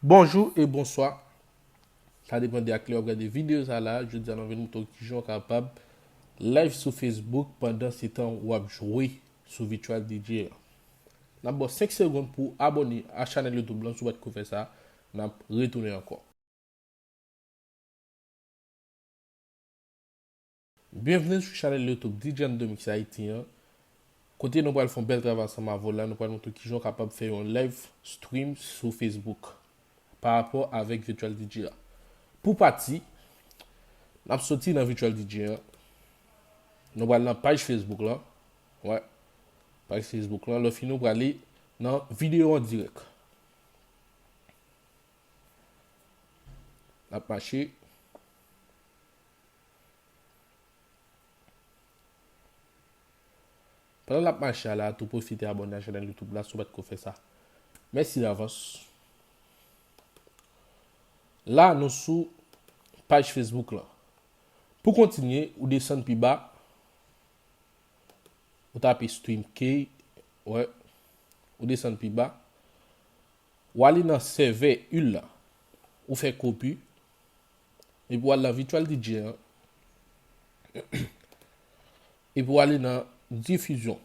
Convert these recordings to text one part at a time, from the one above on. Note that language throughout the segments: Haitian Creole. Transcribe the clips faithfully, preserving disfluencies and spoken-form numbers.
Bonjou e bonswa. Sa depann de ak lè w ap gade videyo sa la. Jodi a, nou vin montre w kijan w kapab live sou Facebook pandan se tan w ap jwe sou Virtual D J an. N ap ba w senk segonn pou w abòne a chanèl YouTube lan, si w pa t ko fè sa, n ap retounen ankò. Byenvni sou chanèl YouTube D J Ando Mix Haiti an, kote nou pral fè yon bèl travay ansanm avè w la, nou pral montre w kijan w kapab fè yon live stream sou Facebook pa rapò avèk Virtual D J a. Pou pati, n ap soti nan Virtual D J an, nou pral nan paj Facebook lan, wè, paj Facebook lan, lè w fini w prale nan videyo an dirèk. N ap mache. Pandan l ap mache a la, tou pwofite abòne a chanèl YouTube la si w pa t ko fè sa. Mèsi davans. La, nou sou paj Facebook lan. Pou kontinye, ou desann pi ba, ou tape StreamKey, wè, ou desann pi ba, ou ale nan sèvè ul la, ou fè kopi, epi w al nan Virtual D J an, epi w ale nan difizyon.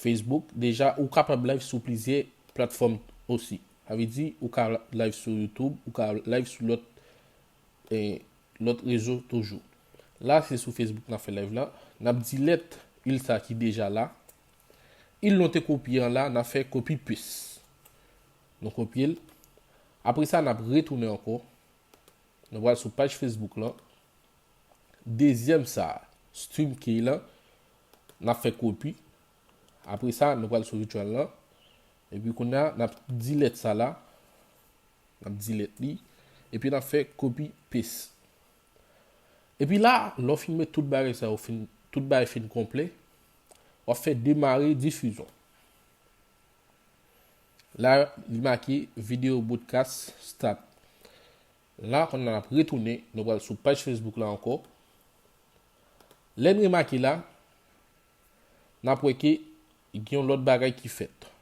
Facebook, deja, ou kapab live sou plizyè platfòm osi. Sa vle di, ou ka live sou YouTube, ou ka live sou lòt, eh, lòt rezo toujou. La, se sou Facebook n ap fè live la. N ap delete ul sa ki deja la. Ul nou te kopye an la, n ap fè copy paste. Nou kopye l. Apre sa, n ap retounen ankò. Nou pral sou paj Facebook lan. Dezyèm sa, StreamKey lan, n ap fè kopi. Apre sa, nou pral sou Virtual lan. Epi kounye a, n ap delete sa la. N ap delete li. Epi n ap fè copy paste. Epi la, lè w fin met tout bagay sa yo, fin, tout bagay fin konplè, w ap fè demare difizyon. La, li make video broadcast start. La, kounye a n ap retounen, nou pral sou paj Facebook la ankò. Lè n remake la, n ap wè ke gen yon lòt bagay ki fèt.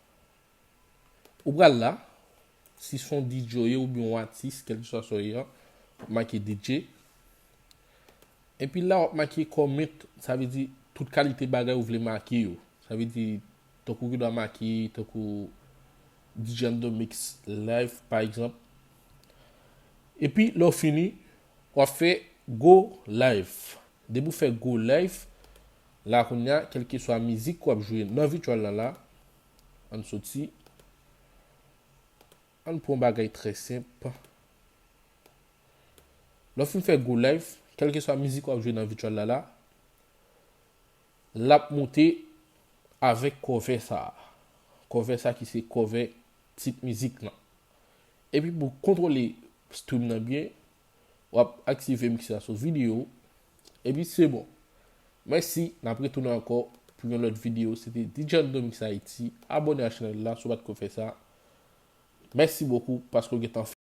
Ou pral la, si se yon D J w ye oubyen yon atis, kèlkeswa sa w ye a, w ap make D J. Epi la, w ap make comment, sa vle di tout kalite bagay ou vle make yo. Sa vle di, tankou ou gen dwa make, tankou D J Ando Mix Live, pa egzanp. Epi, lè w fini, w ap fè go live. Depi w fè go live, la kounye a, kèlkeswa mizik w ap jwe nan Virtual lan la, ann soti, ann pran yon bagay trè senp. Lè w fin fè go live, kèlkeswa mizik w ap jwe nan Virtual la la, l ap moute avèk cover sa a. Cover sa ki se cover tit mizik lan. Epi pou kontwole stream nan byen, w ap aktive mixer a sou videyo. Epi se bon. Mèsi, n ap retounen ankò pou yon lòt videyo. Se te D J Ando Mix Haiti. Abòne a chanèl la si w pa t ko fè sa. Mèsi bokou paske w gentan